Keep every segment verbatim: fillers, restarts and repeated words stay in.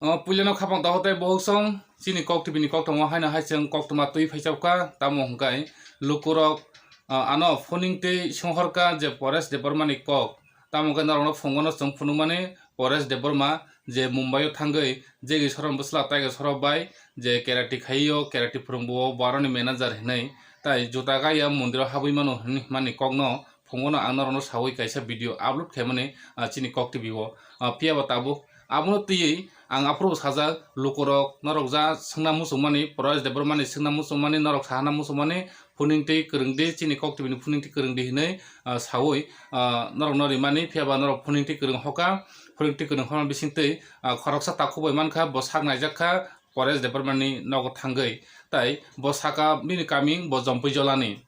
O puilano khapang dohor tei bohok song chini kok T V ni koktwma haino hai chwng koktwma twi phaichapkha, tamo hwnkhe lukurok, ah, ano phuning twi songhorkha je Paresh Debbarma ni kok, tamo hwnkhe norokno phungono chwng phunukmani Paresh Debbarma je Mumbai o thangwi jegi sorom bwsla taiga soro bai je karate khaio, karate phwrwngbo, bo aroni manager hinwi, tai juta gaiya mondiro habwi mano hinwi himani kokno phungono ang norokno sawi kaisa video upload khaimani, ah, chini kok T V o, ah, phiyaba tabuk abono twiwi ang aphuru sajak lukurok norok ja swngna muchungmani, Paresh Debbarma ni swngna muchungmani, norok sahana muchungmani, phuning twi kwrwng di, chini kok T V ni phuning twi kwrwng di hinwi, ah, sawi, ah, norokno rimani, phiyaba norok phuning twi kwrwng hoka, phuning twi kwrwng hokma bisingtwi, ah, khoroksa takhuk bai mankha, bo sak naijak kha Paresh Debbarma ni nogo thangwi, tai bo saka bini kaming bo Jompui Jolani.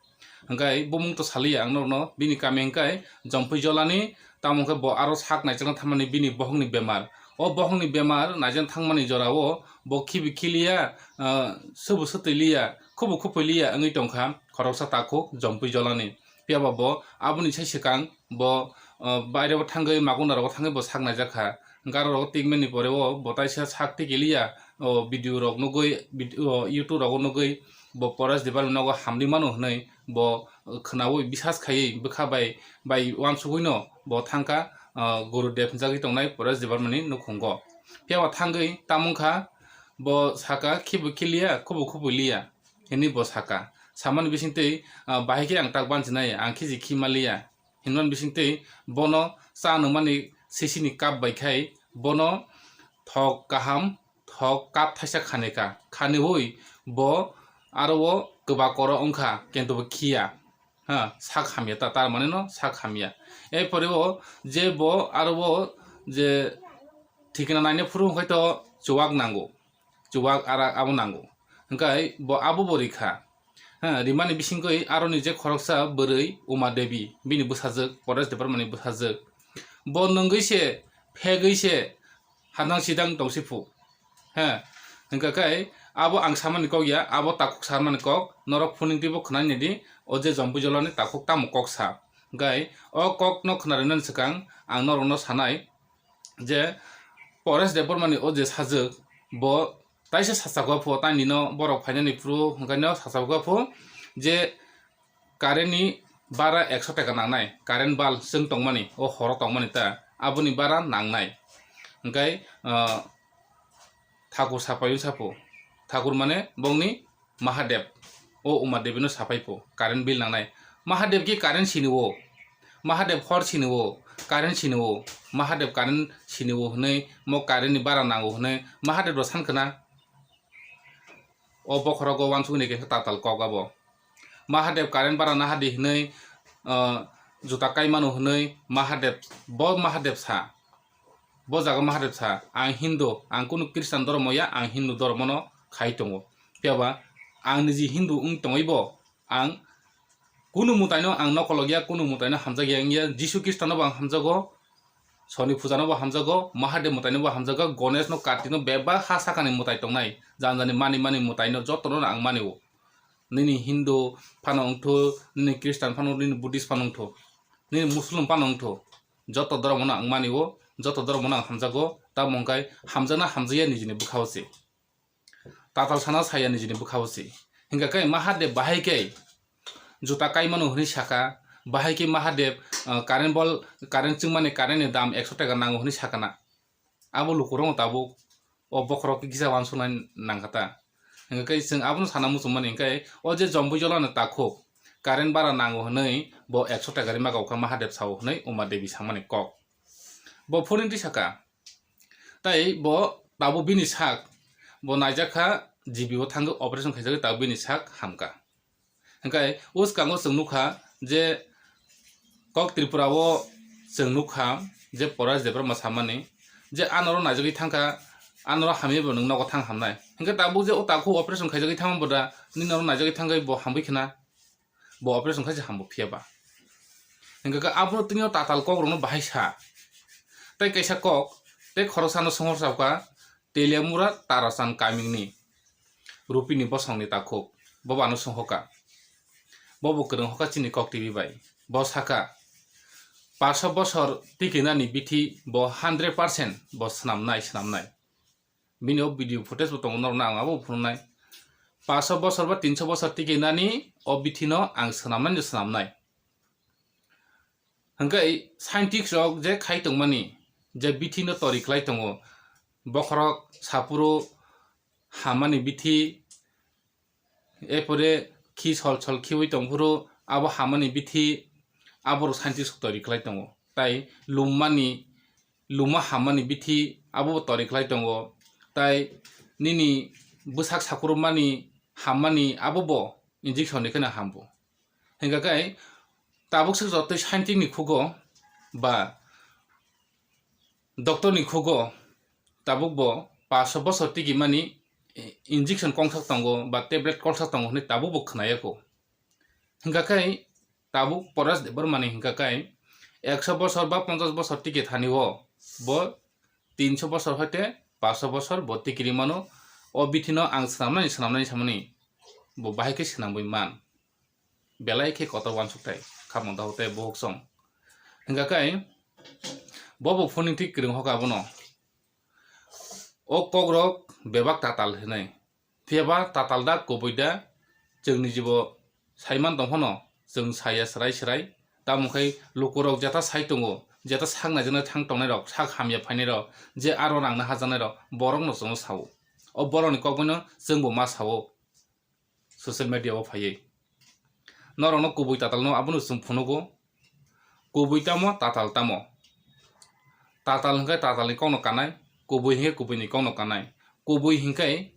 Hwnkhe bumung to saliya ang norokno, bini kami hwnkhe Jompui Jolani, tamo hwnkhe bo aro sak naijakna thamani bini bohongni bemar. O bohongni bemar naijakna thangmani jorao bo khibi khiliya, ah, subu sutwi liya, khubu khupui liya wngwi tongkha khoroksa takhuk Jompui Jolani. Phiyaba bo aboni sai swkang bo, ah, bairebo thangwi magundarogo thangwi bo sak naijakha. Garo rogo tikmani pore o bo taisa sak tikiliya, o video rok nugwi, vid-, o YouTube rogo nugwi bo Paresh Debbarma nogo hamdi mano hwnwi bo khwnawi bisas khaiwi bwkha bai, bai uansugwino bo thangkha, ah, Gurudev hinjagwi tongnai Paresh Debbarma ni nukhungo. Phiyaba thangwi tamungkha bo saka, "Khibu khiliya, khubu khupui liya," hinwi bo saka. Samani bisingtwi, ah, bahai khe ang tak bansinai, ang khiji khima liya. Hinmani bisingtwi bono cha nungmani sisini cup bai khai bono thok kaham, thok cup thaisa khanwi ka. Khaniwi bo aro o kwba koro wngkha, kintu bo khiya. Ha, sak hamya ta, tar mane no sak hamya. Erpore o je bo aro o je thikna naina phuru hwnkhe to chuwak nango. Chuwak arak abo nango. Hwnkhe bo abo bo rikha. Ha, rimani bisingtwi aroni je khoroksa bwrwi Uma Devi, bini bwsajwk, Paresh Debbarma ni bwsajwk. Bo nungwi se, phegwi se, hadang sidang tongsi phu. Ha, hwnkhe kai abo ang samani kok ya, abo takhuk samani kok, norok phuning twibo khwnani di, o je Jompui Jolani takhuk tamo kok sa. Hwnkhe o kok no khwna rinani swkang ang norokno sanai, je Paresh Debbarma ni o je sajwk, bo taisa sachakgwa phu, taini no borok phainani phuru hwnkhe no sachakgwa phu, je current ni bara ekso taka nangnai, current bal chwng tongmani, o horo tongmani ta, aboni bara nangnai. Hwnkhe, ah, thakur sapaio saphu, thakur mane bongni Mahadev, o Uma Devi no sapai phu, current bill nangnai. Mahadev ki current sini o, Mahadev hor sini o, current sini o, Mahadev current sini o hwnwi, mo current ni bara nango hwnwi, Mahadev rw san khwna. O bokhorogo uansugwi ni kaisa tatal kok abo. Mahadev current bara nahadi hwnwi, ah, juta kai mano hwnwi Mahadev, bo Mahadev sa. Bo jaga Mahadev sa, "Ang Hindu, ang kunu Khristan dhormo ya, ang Hindu dhormo no khai tongo." Phiyaba ang niji Hindu wng tongwi bo, ang kunu mwtai no ang nokolok ya, kunu mwtai no hamjak ya wng ya, Jisu Khristo no bo ang hamjago, Soni puja no bo hamjago, Mahadev mwtai no bo hamjago, Ganesh no, Kartik no, bebak ha sakani mwtai tongnai, jani jani mani mani mwtai no joto no ang mani o. Nini Hindu phano wngthu, nini Khristan phano, nini Buddhist phano wngthu, nini Muslim phano wngthu, joto dhormo no ang mani o, joto dhormo no ang hamjago, tamo hwnkhe hamjakna hamjakya nijini bwkha o se. Tatal sana saya nijini bwkha o se. Hingkha khe Mahadev bahai khe juta kai mano hwnwi saka, bahai khe Mahadev, ah, current bol, current chwngmani current ni dam ekso taka nango hwnwi sakana. Abo lukurokno tabuk o bokhorok kisa uansuknai nangkha ta. Hingkha khe chwng abono sana muchungmani hingkhe o je Jompui Jolani takhuk current bara nango hwnwi bo ekso taka rima kha Mahadev sao hwnwi Uma Devi samani kok. Bo phone wngwi saka. Tai bo tabuk bini sak, bo naijak kha G B o thangwi operation khaijagwi tabuk bini sak hamkha. Hingkhe uskango chwng nukha je kok Tripura o chwng nukha je Paresh Debbarma samani je anoro naijagwi thangkha, anoro hamya bo nwng nogo thang hamnai. Hingkhe tabuk je o takhuk operation khaijagwi thangma bo da nini oro naijagwi thangwi bo hamwi khna. Bo operation khaisa hambo phiya ba. Hingkha khe abono tini o tatal kok rokno bahai sa. Tei kaisa kok, tei khoroksa no songwor sa kha, Teliamura Tarachan kamingni Rupini bosongni takhuk, bo bo ano songhoka. Bo bo kwrwng hoka chini kok T V bai. Bo saka, "Parso bosor tikinani bithi bo hundred percent bo swnamnai, swnamnai." Bini o video footage bo tongo, norokno ang abo phunuknai. Paso bosor ba tinso bosor tiki nani o bithi no ang swnamnai no swnamnai. Hwnkhe scientist rok je khai tongmani, je bithi no tori khlai tongo, bokhorok saphuru hamani bithi, epore khi sol sol khiwi tongphuru abo hamani bithi, aborok scientist tori khlai tongo. Tai lummani, luma hamani bithi abo bo tori khlai tongo. Tai nini bwsak sakurumani hammani abo bo injection ni kheno hambo. Hingkha khe tabuk se jotoi scientist ni khugo ba doctor ni khugo tabuk bo paso bosor tigi mani injection kongsak tongo ba tablet kongsak tongo hinui tabuk bo khwnaya kho. Hingkha khe tabuk Paresh Debbarma ni hingkha khe ekso bosor ba ponchash bosor tigi thani o bo tinso bosor hoite paso bosor bo tikiri mano. O bithi no ang swnamnani swnamnani samani bo bahai khe swnamwi man. Belai khe kotor uansuk tai khamung dahu tei bohok song. Hingkha khe bo bo phuning thik kwrwng hoka abono. O kokrok bebak tatal hinui. Phiya ba tatal da kubui da chwng nijibo saiman tong phano chwng saya swrai swrai. Tamo khe lukurok jeta sai tongo, jeta sak naijaknai thang tongnai rok, sak hamya phainai rok, je aro rang na hajaknai rok, borok no chwngno sao. O borok ni kok bai no chwng bo ma sao. Social media o phaiwi norokno kubui tatal no abono chwng phunugo. Kubui tamo, tatal tamo? Tatal hwnkhe tatal ni kok no kanai, kubui hwnkhe kubui ni kok no kanai. Kubui hwnkhe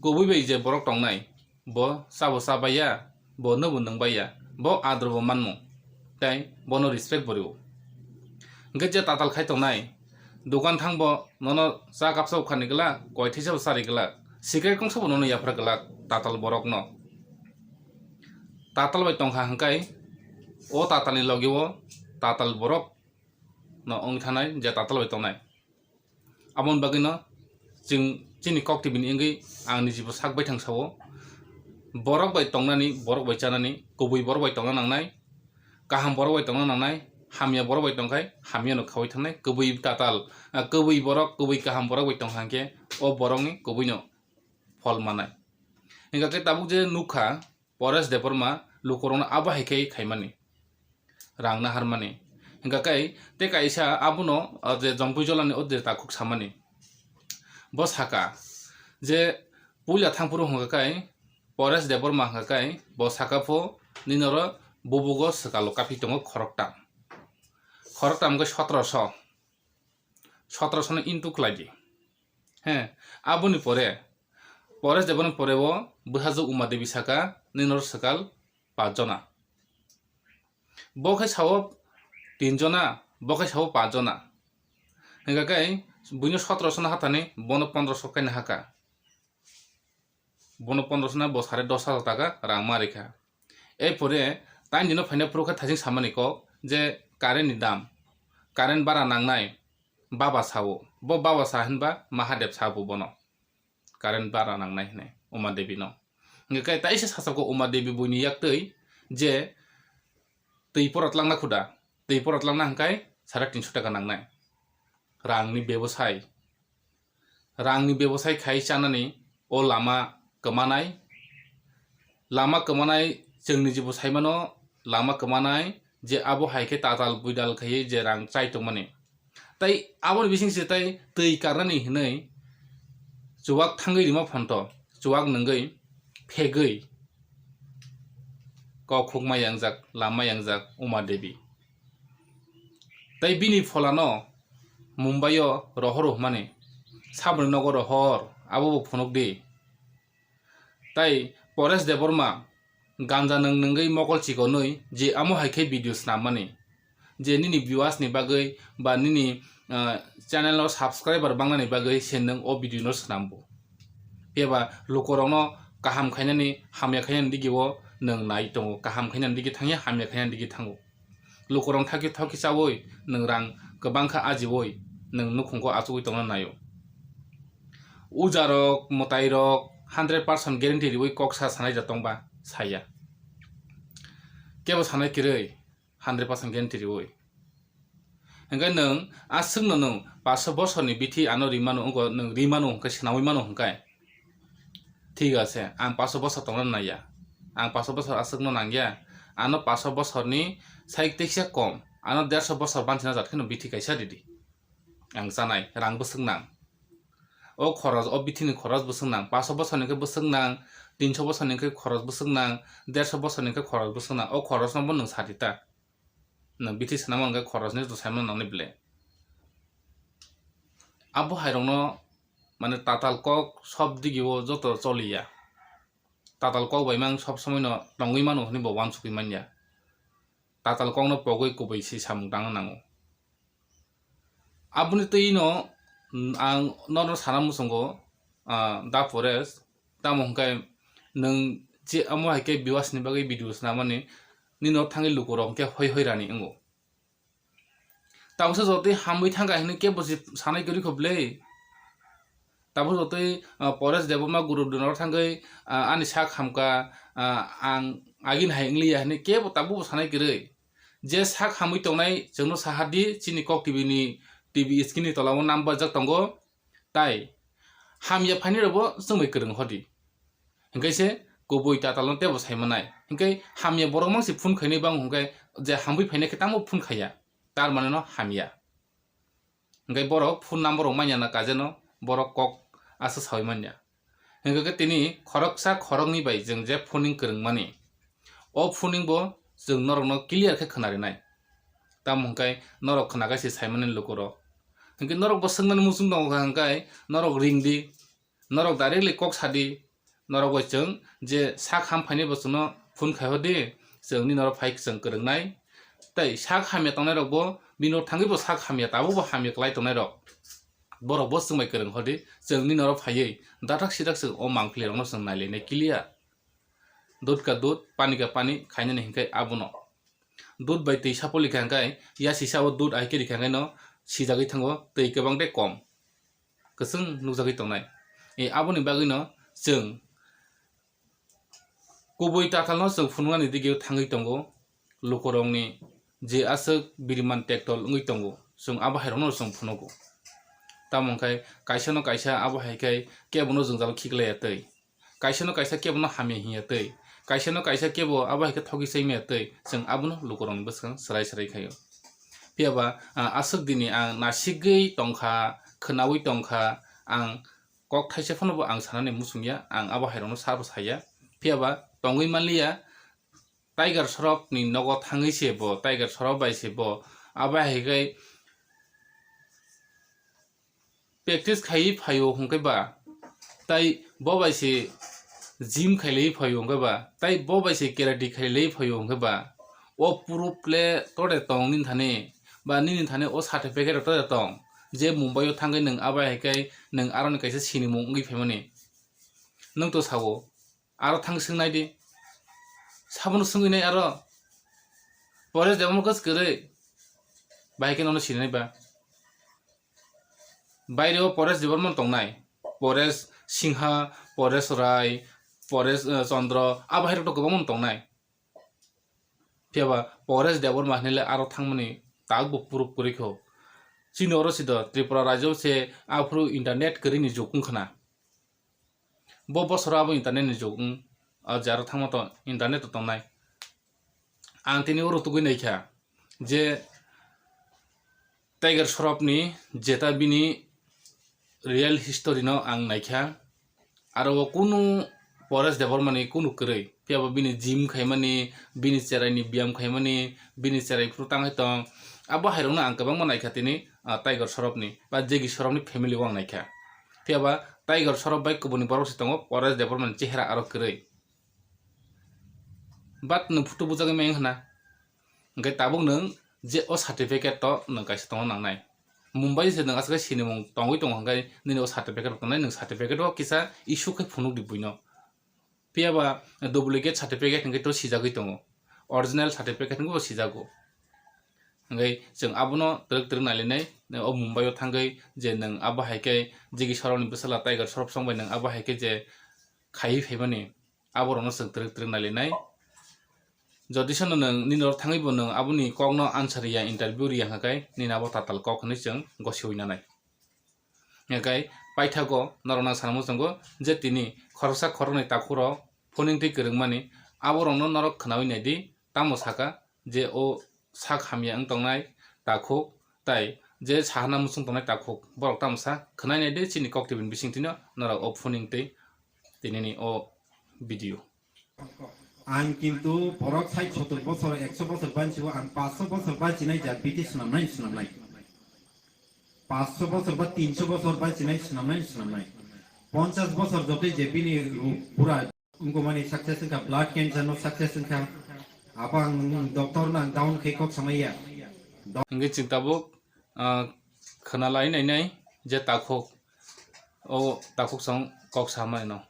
kubui bai je borok tongnai, bo chabo cha baiya, bo nwbo nwng baiya, bo ador bo manmung. Tei bono respect bo rw-o. Hingkhe je tatal khai tongnai, dokan thangbo nono cha kapsa ukhani glak, koi thaisa bo chari glak, cigarette kongsa bo nono yaphar glak tatal borokno. Tatal bai tongkha hingkhe o tatalni logi o tatal borok no wng thanai je tatal bai tongnai. Aboni bagwino chwng chini kok tibini wngwi ang nijibo sak baithang sao. Borok bai tongnani, borok bai chanani, kubui borok bai tongna nangnai, kaham borok bai tongna nangnai, hamya borok bai tongkhai hamyano khaui thangnai. Kubui tatal, ah, kubui borok, kubui kaham borok bai tongkha hwnkhe o borokni kubuino phol manai. Hingkha khe tabuk je nukha, Paresh Debbarma lukurokno abo hai khe khaimani, rang naharmani. Hingkha khe tei kaisa abono, o je Jompui Jolani o je takhuk samani, bo saka je puila thangphuru hingkha khe Paresh Debbarma hingkha khe bo saka pho nini oro bubugo swkalo kaphi tongo khoroktam, khoroktam hingkhe sotoroso, sotoroso no into khlai di. He, aboni pore, Paresh Debbarma pore o bwsajwk Uma Devi saka, nini oro swkal pach jona. Bo khe sao tin jona, bo khe sao pach jona. Hingkha khe buino sotoroso no hathani, bono pondroso khe nahaka. Bono pondroso na bo sare dos hajar taka rang ma rikha. Erpore taini no phaina phuru khe thajing samani kok je current ni dam, current bara nangnai baba sao. Bo baba sa hinba Mahadev sa bo bono. Current bara nangnai hinui Uma Devi no. Hingkhe khe taisa sasako Uma Devi buini yaktwi je twi pora tlangna khuda, twi pora tlangna hingkhe sare tinso taka nangnai. Rangni bebosai. Rangni bebosai khai chanani o lama kwmanai. Lama kwmanai chwng nijibo saimano lama kwmanai je abo hai khe tatal buidal khaiwi je rang chai tongmani. Tai aboni bising se tai twi karnani hinui chuwak thangwi rima phonto, chuwak nungwi phegwi kok khukma yangjak, lama yangjak Uma Devi. Tai bini pholano Mumbai o rohor hwnmani, saboni nogo rohor, abo bo phunuk di. Tai Paresh Debbarma ganja nwng nungwi mokol chikonwi je amo hai khe video swnammani, je nini viewers ni bagwi ba nini, ah, channel o subscriber bangnani bagwi se nwng o video no swnambo. Phiya ba lukurokno kaham khainani, hamya khainani digi o nwng nai tongo, kaham khainani digi thangya, hamya khainani digi thango. Lukurok thaki thoki chaui nwng rang kwbang kha ajiui nwng nukhungo achugui tongna naio. Ujarok, mwtairok hundred percent guarantee riui kok sa sanai da tongba saya. Kebo sanai kwrwi hundred percent guarantee riui. Hingkhe nwng aswkno nwng Paso bosorni bithi ano rimano wngkha, nwng rimano hwnkhe, swnamwi mano hwnkhe. Thik ase, ang paso bosor tongna naiya. Ang paso bosor aswkno nangya. Ano paso bosorni sai teisa kom. Ano derso bosor bansina jat kheno bithi kaisa ridi. Ang chanai, rang bwswk nang. O khoros, o bithini khoros bwswk nang. Paso bosorni khe bwswk nang, tinso bosorni khe khoros bwswk nang, derso bosorni khe khoros bwswk nang. O khorosno bo nwng sadi ta. Nwng bithi swnamna hwnkhe khorosni to saimano nangnai ble. Abo hairokno, mane, tatal kok sob digio joto choliya. Tatal kok bai mang sob somoino tongwi mano hwnwi bo uansukwi manya. Tatal kokno pogwi kubui se samung tangna nango. Aboni twino, mm, ang norno sana muchungo, ah, da Pores, tamo hwnkhe nwng je amo hai khe viewers ni bagwi video swnamani, nini norok thangwi lukurok hwnkhe hoi hoi rani wngo. Tabuksa jotoi hamwi thangkha hinwi kebo se sanai kwrwi kho bwle. Tabuk jotoi, ah, Pores Debbarma guru dwrnaro thangwi, ah, ani sak hamkha, ah, ang agini hai wngliya hinwi kebo tabukbo sanai kwrwi. Je sak hamwi tongnai chwngno sahardi, chini Kok T V ni T V screen ni tola o number jak tongo. Tai hamya phainai rokbo chwngbai kwrwng hodi. Hinkhe se kubui tatalno teibo saimanai. Hinkhe hamya borok mang se phone khainai bang hinkhe je hamwi phainai khe tamo phone khaiya. Tar mane no hamya. Hinkhe borok phone number rok manya na kajeno borok kok asa sawi manya. Hinkhe khe tini khoroksa khoroknwi bai chwng je phoning kwrwngmani, o phoning bo chwng norokno clear khe khwnarinai. Tamo hwnkhe norok khwnakhai se saimani lukurok. Hinkhe norok bo swngmani muchung tongo kha, hinkhe norok ringdi, norok directly kok sadi, norok bai chwng je sak ham phainai bo chwngno phone khai hodi, chwng ni norok phai chwng kwrwngnai. Tei sak hamya tongnai rok bo bini norok thangwi bo sak hamya, tabuk bo hamya kwlai tongnai rok. Borok bo chwng bai kwrwng hodi, chwng nini oro phaiwi dathak sidak chwng o mangpili rokno chwng nailainai clear. Dud ka dud, pani ka pani khainani hinkhe abono. Dud bai twi sapoli kha hinkhe, ya sisa o dud ahai khe rikha hinkhe no sijagwi thango, twi kwbang de kom. Kwchwng nukjagwi tongnai. E, aboni bagwino chwng kubui tatalno chwng phunuknani digio thangwi tongo, lukurokni je aswk biriman tektol wngwi tongo, chwng abo hairokno chwng phunugo. Tamo wngkhe kaisano kaisa abo hai khe kebono jwngjal khiklaiya twi, kaisano kaisa kebono hamya hinya twi, kaisano kaisa kebo abo hai khe thogwi chaimaya twi, chwng abono lukurokni bwskang swrai swrai khaio. Phiyaba, ah, aswk dini ang nasigwi tongkha, khwnaui tongkha, ang kok thaisa phano bo ang sanani muchungya, ang abo hairokno sabo saya. Phiyaba tongwi manliya, Tiger Shroff ni nogo thangwi se bo, Tiger Shroff bai se bo, abo hai khe practice khaiwi phaio hwnkhe ba, tai bo bai se gym khailaiwi phaio hwnkhe ba, tai bo bai se karate khailaiwi phaio hwnkhe ba, o proof le tode tong nini thani, ba nini thani o certificate tode tong, je Mumbai o thangwi nwng abo hai khe nwng aroni kaisa sinimung wngwi phaimani. Nwng to sao, aro thang swng nai di. Sabono swngwi nai aro. Paresh Debbarma khe kwrwi. Bahai khe nono sinai ba. Baire o Paresh Debbarma tongnai. Paresh Singha, Paresh Rai, Paresh, eh, Chandra, abo hai rok to kwbangma tongnai. Phiyaba Paresh Debbarma hinwi le aro thangmani tabukbo proof kwrwi kho. Chini oro sido Tripura rajyo se aphuru internet kwrwini jukung khna. Bo bosoro abo internet ni jukung, o je aro thangma to internet to tongnai. Ang tini oro tugui naikha je Tiger Shroff ni jeta bini real history no ang naikha. Aro o kunu Paresh Debbarma ni kunu kwrwi. Phiyaba bini gym khaimani, bini cherai ni biyam khaimani, bini cherai phuru tang hai tong. Abo hai rok no ang kwbangma naikha tini, ah, Tiger Shroff ni ba Jiggy Shroff ni family o ang naikha. Phiyaba Tiger Shroff bai kubuni borok se tongo, Paresh Debbarma ni chehra aro kwrwi. But nwng photo bujagwi maya hwna. Hwnkhe tabuk nwng je o certificate to nwng kaisa tongna nangnai. Mumbai se nwng aswk sinimung tongwi tongo hwnkhe nini o certificate rok tongnai, nwng certificate o kisa issue khe phunukdi buino. Phiyaba duplicate certificate hwnkhe to sijagwi tongo, original certificate hwnkhe bo sijago. Hwnkhe chwng abono twrwk twrwk nailainai, o Mumbai o thangwi je nwng abo hai khe Jiggy Shroff ni bwsala Tiger Shroff song bai nwng abo hai khe je khaiwi phaimani. Aborokno chwng twrwk twrwk nailainai. Jodi sano nwng nini oro thangwi bo nwng aboni kokno answer riya, interview riya hwnkhe nini abo tatal kok hwnwi chwng gosiwi nanai. Hingkhe paithago norokno sana muchungo je tini khoroksa khoroknwi takhukrok phoning twi kwrwngmani, aborokno norok khwnawi naidi, tamo saka je o sak hamya wng tongnai takhuk tai je sahana muchung tongnai takhuk, borok tamo sa khwnai naidi chini Kok T V ni bisingtwino norok o phoning twi tinini o video. Ang kintu borok sait sotor bosor, ekso bosor banchibo, ang paanch sho bosor banchinai jat biti swnamnai, swnamnai. Paanch sho bosor ba tin sho bosor banchinai, swnamnai, swnamnai. Ponchas bosor jotoi je bini ru-, pura wngkha mani success wngkha, blood cancer no success wngkha. Abo ang doctor no ang down khe kok samaya. Hingke chwng tabuk, ah, khwnalai nainai je takhuk, o takhuk song kok samai no.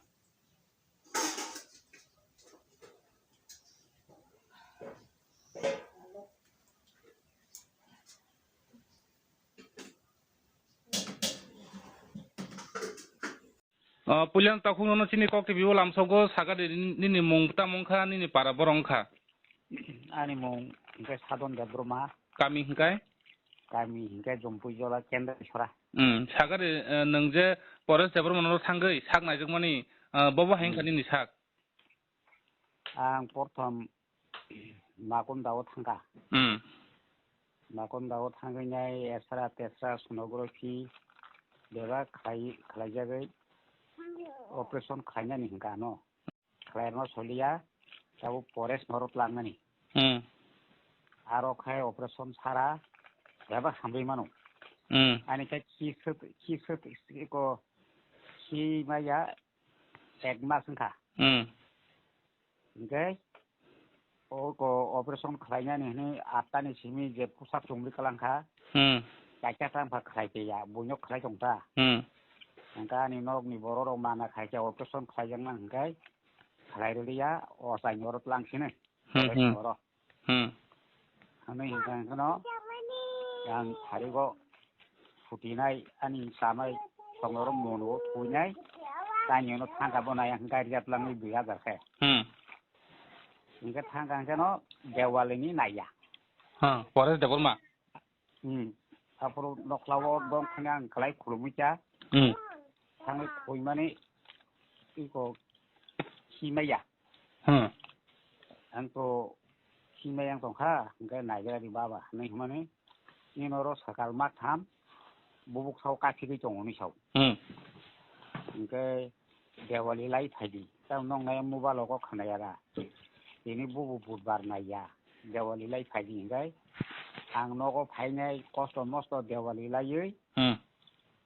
Ah, puilang takhuk nono chini Kok T V o lamsogo, saka de nini mung tamo wngkha, nini para borok wngkha? Ani mung hingke Sadon Debbarma. Kami hingke? Kami hingke Jompuijola Kendra Sora. Hmm, saka de, eh, nwng je Paresh Debbarma no thangwi sak naijakmani, eh, bobo hai wngkha nini sak? Ang porthom Makonda o thangkha. Hmm. Makonda o thangwi nai extra tesra sonography bebak khlai, khlaijagwi operation khlainani hingkha ano. Khlairokno soliya, tabuk Paresh norok twlangnani. Hmm. Aro khai operation sara, bebak hamrwi mano. Hmm. Ani khai khi sut, khi sut, iko, khi maya, ek mas wngkha. Hmm. Hingke, o ko operation khlainani hwnwi atta ni simi je pusak chumri kalangkha. Hmm. Kaisa ta wngkha khlai tei ya, buino khlai tongta. Hmm. Hingke ani nokni borok rok mana khaikhe operation khlaijaknang hingke khlai rwliya, o chaini oro tlang sini. Hmm, hmm. Oro. Hmm. Hwnwi hingke hingke no yang tharigo sutinai ani chamai songnoro mono thuinai, tani ono thangka bo nai hingke ria tlangwi dui hajar khe. Hmm. Hingke thangka hingke no Dewali ni naiya. Ha, Paresh Debbarma. Hmm. Aphuru nokhla o dong khani ang khlai khulumui cha. Hmm. Thangwi khuimani iko khimaya. Hmm. Ang to khimai ang tongkha, hingke naigra di baba, hinwi hwnmani, nini oro sakal ma tham, bubuk sao kaphigwi tongo hinwi sao. Hmm. Hingke Dewali lai phaidi, tamo nong nai mobile o kok khna yaga. Tini bubu budbar naiya, Dewali lai phaidi hingke ang nogo phainai kosto mosto Dewali laiwi Hmm.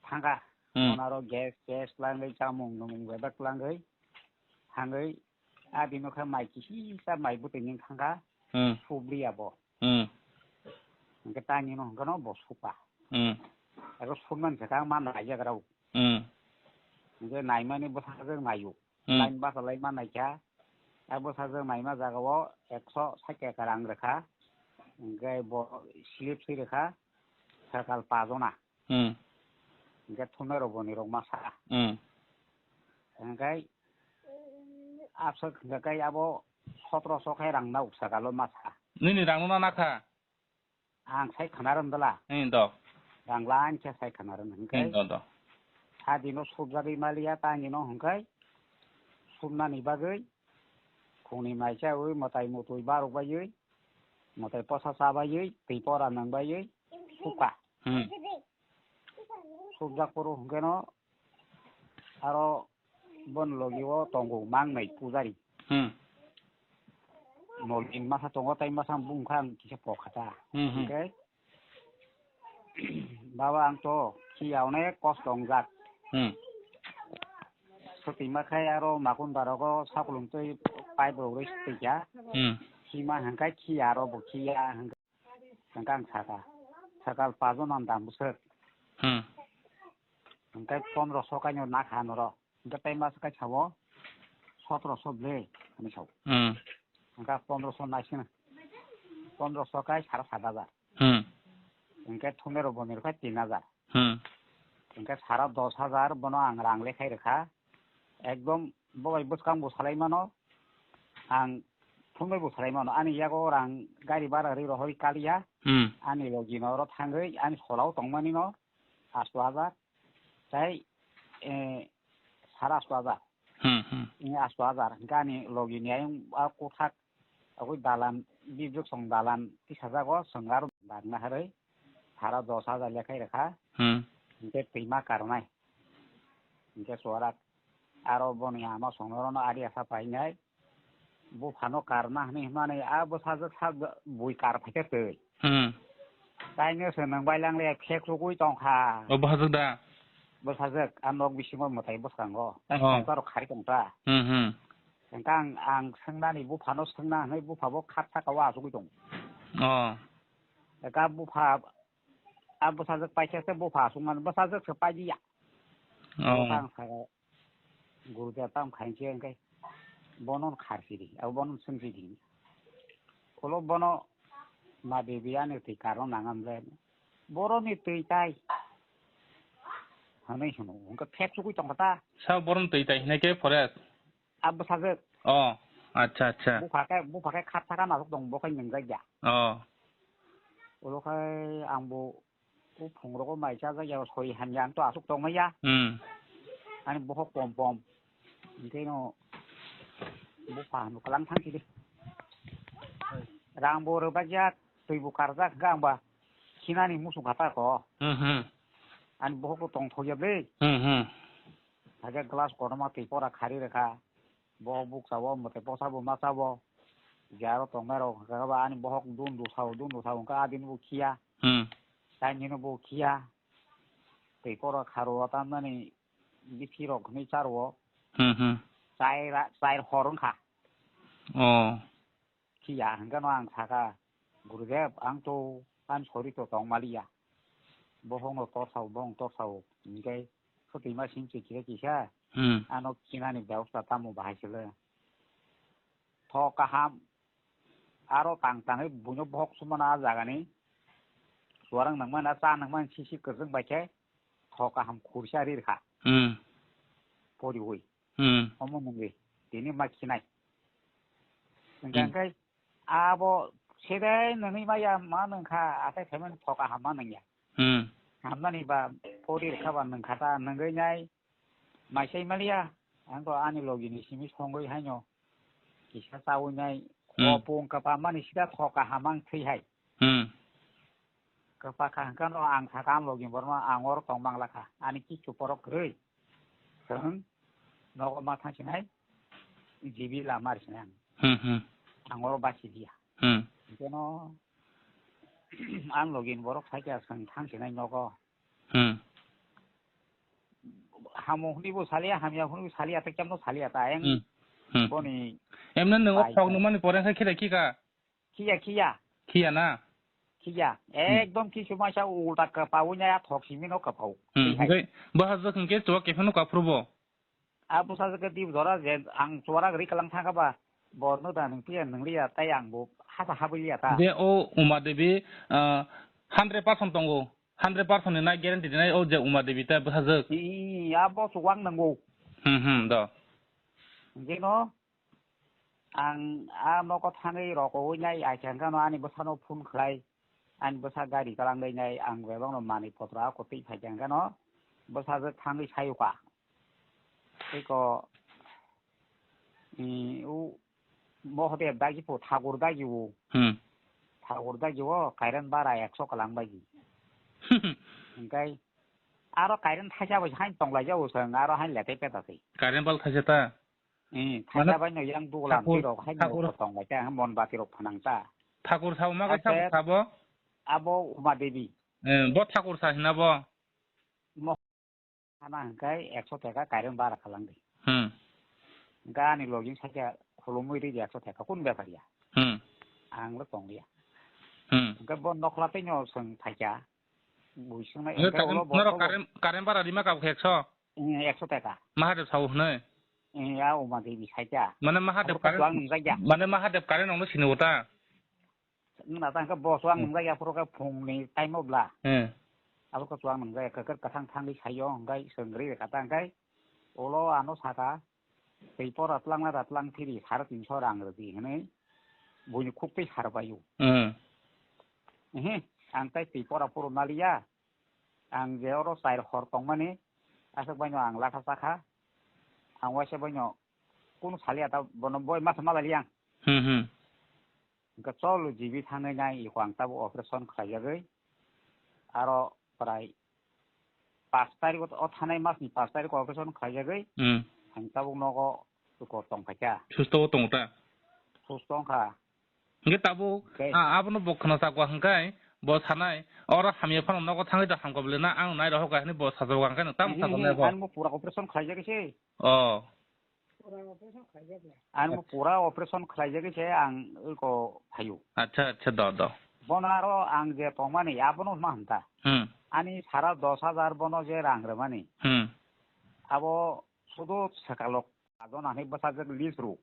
thangkha. Hmm. Monaro gas, gas langwi chamung numung bebak langwi thangwi a bini khe mai kisa mai bwtwi ning thangkha Hmm. subli abo. Hmm. Hingke tani no hingke no bo supa. Hmm. Ego sunman se kang man nai jaga rau. Hmm. Hingke naimani bwsajwk naio. Hmm. Line basa lai man naikha. A bwsajwk naima jaga o ekso sait taka rang rwkha. Hingke bo slip si rwkha. Sakal pajona. Hmm. Hingke thumnairok boni rok masa. Hmm. Hingke aswk hingke abo sotoroso khe rang na uksa galo masa. Nini rang no na nakha? Ang sai khana rwndala. Hmm, do. Rang lan khe sai khana rwnd hingke. Hmm, do, do. Sa dino subjagwi maliya tani no hingke. Sumnani bagwi khungni mai chawi mwtai mutwi barok baiwi. Mwtai posa cha baiwi, twi pora nang baiwi, suka. Hmm. Subjak poro hwnkhe no aro bon logi o tongo mangnai pujari. Hmm. Nolin masa tongo tai masa bumkha ang kisa pokhata. Hmm, hmm. Hwnkhe baba ang to khiya onek kosto wngjak. Hmm. Swtwi ma khai aro makun barogo sakulung twi pipe rok rwi swtwi kha. Hmm. Khima hwnkhe khiya aro bo khiya hwnkhe. Hingke ang saka, sakal pajon ang dam bwswk. Hmm. Hingke pondroso kaino nakha norok. Hingke tai masa kai sao, sotoroso ble, hinui sao. Hmm. Hingke pondroso naising, pondroso kai sara sat hajar. Hmm. Hingke thumero bonero kai tin hajar. Hmm. Hingke sara dos hajar bono ang rang lekhai rwkha. Ekdom bo bai bwskang bo salai mano. Ang phunui bo salai mano. Ani yago rang gari bara ri rohori kaliya. Hmm. Ani logi no oro thangwi ani solao tongmani no asto hajar. Tai, eh, sara asto hajar. Hmm, hmm. Ini asto hajar. Hingke ani logi ni ayang a kothak, agoi dalan, biblik song dalan, tisajago, sengaro dagna haroi, sara dos hajar lekhai rekha. Hmm. Hingke twima karnai. Hingke suarak, aro boni ama songno rono ari asa painai. Buphano karna hwnwi hwnmani a bwsajwk sak bui kar phaikha twi. Hmm. Taino se nwng bai lang le phek sugui tongkha. O bwsajwk da? Bwsajwk a nok bisingo mwtai bwskango. Oh. Tongka rok khari tongta. Hmm, hmm. Hwnkhe ang, ang swngnani buphano swngna hwnwi bupha bo khat saka o achugui tongo. Oh. Eka bupha a bwsajwk paikha se bupha aswkmani bwsajwk se paidiya. Oh. Bupha ang saka. Gurudeva tamo khainse hwnkhe bono khar sidi, abo bono swng sidi. Ulo bono ma debi ani twi karno nangam le. Boroni twi tai. Hanwi hwno, hwnkhe phek sugui tongkha ta. Sa boroni twi tai hinai khe forest? A bwsajwk. Oh, acha, acha. Bupha khe, bupha khe khat saka nasuk tong, bo khe nwngjak ya. Oh. Ulo khe ang bo O phungrogo mai chajak ya, soi hamya ang to aswk tongmaya. Hmm. Ani bohok pom pom. Hingke no bupha hano kwlang thang sidi. Rang bo rwbak ya, twi bo karjak hingke ang ba khinani musung kha ta ko. Hmm, hmm. Ani bohok bo tongthok ya ble. Hmm, hmm. Haja glass kotorma twi pora khari rwkha. Bohok buksa o mwtai posa bo masa bo. Jaro tongnai rok hwnkha ba ani bohok dun dusao, dun dusao hwnkha adin bo khiya. Hmm. Taini no bo khiya. Tei koro kharo tamnani bithi rok hwnwi charo. Hmm, hmm. Chai ra, chai hor wngkha. Oh. Khiya hwnkhe no ang sakha, "Gurudev, ang to ani sori to tong maliya. Bohok no torsao, bohok torsao." Hwnkhe sotwi ma sing se kisa kisa. Hmm. Ano khinani bebosta tamo bahai se le. Tho kaham. Aro tang tangwi buino bohok sumana a jagani. Suarang nangmani, a cha nangmani sisi kwrwng bai khe tho kaham khursa ri rwkha. Hmm. Poriwi. Hmm. Omo nungwi tini ma khinai. Hmm. Hwnkhe abo sedai nwnwi maya ma nungkha, atai phaimani tho kaham ma nungya. Hmm. Hamnani ba pori rwkha ba nungkha ta, nungwi nai. Maisai maliya, ang to ani logi ni simi songwi haino kisa chawi nai, hmm, kopung kwpamani sida tho kaham ang thwi hai. Hmm. Kwpa kha hwnkhe no ang sakha ang logi borno ang oro tong mangla kha, ani kichu porok kwrwi. Chwng nogo ma thang sinai, jibi lama ri sinai ang. Hmm, hmm. Ang oro basi diya. Hmm. Hwnkhe no ang logi ni borok sakya chwng thang sinai nogo. Hmm. Hamo hwnwi bo saliya, hamya hwnwi bo saliya, tei kemno saliya ta, ayang hmm, hmm, boni emne nwngo bai thok ta. Nungmani pore khe kheda khika? Khiya, khiya. Khiya na? Khiya. Hmm. Ekdom kisu masa ulta kwpawi nai a thok simi no kwpao. Hmm, tei hai. Hwnkhe bo hajak hwnkhe chuwa kephano kaphuru bo? A bwsajwk khe twi jora je ang chuarak ri kwlang thangkha ba, bo no da nung phiya nung liya, tei ang bo hasa habwi liya ta. Je o Uma Devi, ah, hundred percent tongo, hundred percent ni na guarantee dinai o je Uma Devi ta bwsajwk. I, i, i, a bo chuwak nungo. Hmm, hmm, do. Jeno ang a nogo thangwi rokowi nai, ai khe hwnkhe no ani bwsano phone khlai. Ani bwsa gari kwlangwi nai, ang bebakno manwi potra o kwtwi phaikha hwnkhe no bwsajwk thangwi sayuka. Tei ko, i, u, Mohodev dagi po, Thakur dagi o. Hmm. Thakur dagi o, kairan bara ekso kwlang bagi. Hwnkhe aro kairan thaisa bai hain tonglaijak o chwng, aro hain letai peta se. Kairan bal thaisa ta? Eh, mane thaisa bai no yang duglam thakur, tirok hai thakur, no tong lai ta, mon bati rok phanang ta. Thakur sabo ma khe ate sabo sabo? Abo Uma Devi. Eh, bo thakur sa hina bo? Mo hana hwnkhe ekso teka kairan bara khalang di. Hmm. Hwnkhe ani login sakya khulumui ri di ekso teka kun bepar ya. Hmm. Ang lo tong liya. Hmm. Hwnkhe bo nokhla tei no swng phaikya. Bui swngnai hwnkhe hwnkhe ulo bo norok to karen, karen bara rima kabo khe ekso? Eh, ekso teka. Mahadev sao hwnwi? Eh, ya Uma Devi saikha. Mane Mahadev abo karen, chuwak nungjakya. Mane Mahadev karen nongno sini uta? Wngna ta hwnkhe bo chuwak nungjak ya phuru khe phungni time o bla. Eh. Abo khe chuwak nungjak ya, kwkar kwthang thangwi saio, hwnkhe swngri rwkha ta hwnkhe ulo ano saka, tei pora twlangna da twlang thiri sare tinso rang rwdi hwnwi buini khuk tei sar bai-o. Hmm. Ehe, ang tai twi pora phuru maliya, ang je oro chai hor tongmani, Aswk baino ang latha chakha. Ang waisa baino kunu saliya ta bono boi masa malaliya ang. Hmm, hmm. Hwnkhe chol G B thangwi nai iko ang tabuk operation khlaijagwi. Aro prai pash tarikh o, o thanai masni pash tarikh o operation khlaijagwi. Hmm. Ang tabuk nogo iko tongphaikha. Susto o tongo ta? Susto wngkha. Hwnkhe tabuk, Khe. A, abono bo khna chakwa hwnkhe bo sanai, oro hamya phano nogo thangwi da hamkha bwle na, ang nai rohor kha hwnwi bo sajak hwnkhe nwng tamo Hmm, sajak hmm, nai bo? Ang bo pura operation khlaijagwi se. Oh. Ang bo pura operation khlaijagwi se ang iko phaio. Acha, acha, do, do. Bono aro ang je tongmani abono ma hamta. Hmm. Ani sara dos hajar bono je rang rwmani. Hmm. Abo sudu swkalo pajon ani bwsajwk list rw.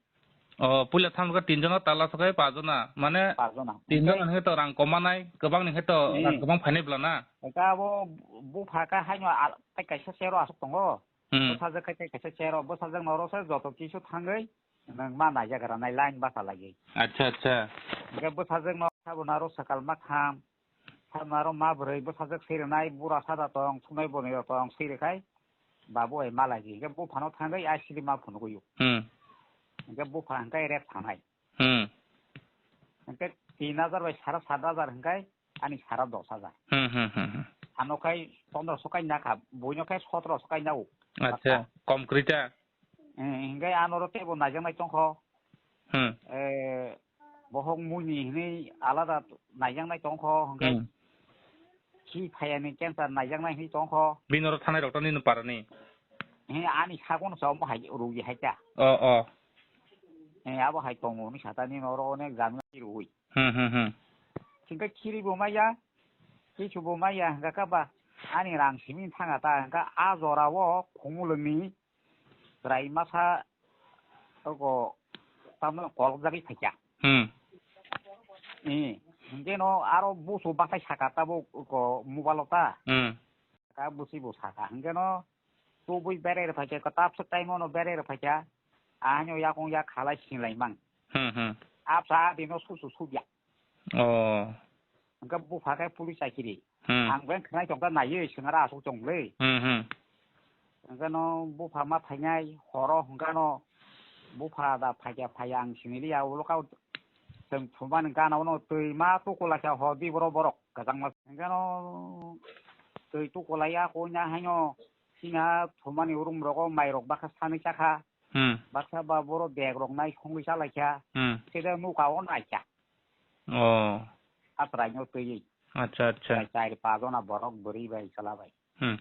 Oh, puila thamkha tinjona tala sokai pajona. Mane Pajona. Tinjona hwnkhe to rang komanai, kwbangni hwnkhe to Hmm. rang kwbang phainai bwla na? Hwnkhe abo bupha khe haino al-, tai kaisa chair o aswk tongo. Hmm. Bwsajwk khe tai kaisa chair o, bwsajwk norok se joto kisu thangwi nwng ma naijagra nai line basa lagwi. Acha, acha. Hwnkhe bwsajwk no sabo naro swkal ma kham. Sabo naro ma bwrwi bwsajwk swi rwnai, bura sada tong, thumai bwrwi rok tong, swi rwkhai. Babu ai ma lagwi. Hwnkhe buphano thangwi ai sili ma phunugwi. Hmm. Hwnkhe bupha hwnkhe rep thanai. Hmm. Hwnkhe tin hajar bai sara sat hajar hwnkhe ani sara dos hajar. Hmm, hmm, hmm, hmm. Ano khai pondro so kai na kha, buino khai sotro so kai na o. Acha, kom kwrwi ta? Eh, hwnkhe ano ro teibo naijaknai tongkho. Hmm. Eh, bohok muni hwnwi alada naijaknai tongkho, hwnkhe Hmm. khi phayani cancer naijaknai hwnwi tongkho. Bini oro thanai rok to nini parani? He, ani sagono sa omo hai rugi hai ta. Oh, oh. He, abo hai tongo hwnwi satani oro onek jami rui. Hmm, hmm, hmm. Hingke khiri bo maya, kichu bo maya, hingka kaba ani rang simi thanga ta, hingka a jora o khumulwngni chwrai masa oko tamo kolok jagwi phaikha. Hmm. Eh, hingke no aro busu bathai saka tabo ko mobile o ta. Hmm. Ka busi bo saka. Hingke no tubui berai rw phaikha, kwtap swk time o no berai rw phaikha. Ahanyo yakung yak khalai singlai mang. Hmm, hmm. Apsa adi no susu subya. Oh. Hingke bupha khe police chakiri. Hmm. Ang beng khnai tongkha naiwi sengara asuk chongle. Hmm, hmm. Hingke no bupha ma phainai horo hingke no bupha da phaikha phaiya ang siniliya ulo kau chwng thumani gana uno twi ma tukula khe hodi boro borok kwchangma. Hingke no twi tukula ya koina haino sina thumani urum rogo mai rok bakha sanwi chakha. Hmm. Baksa ba boro bag rok nai songwi chalaikha. Hmm. Sida nuka o naikha. Oh. Atrai no twi. Acha, acha. Chai, chai, pa jona borok bwrwi bai chwla bai. Hmm.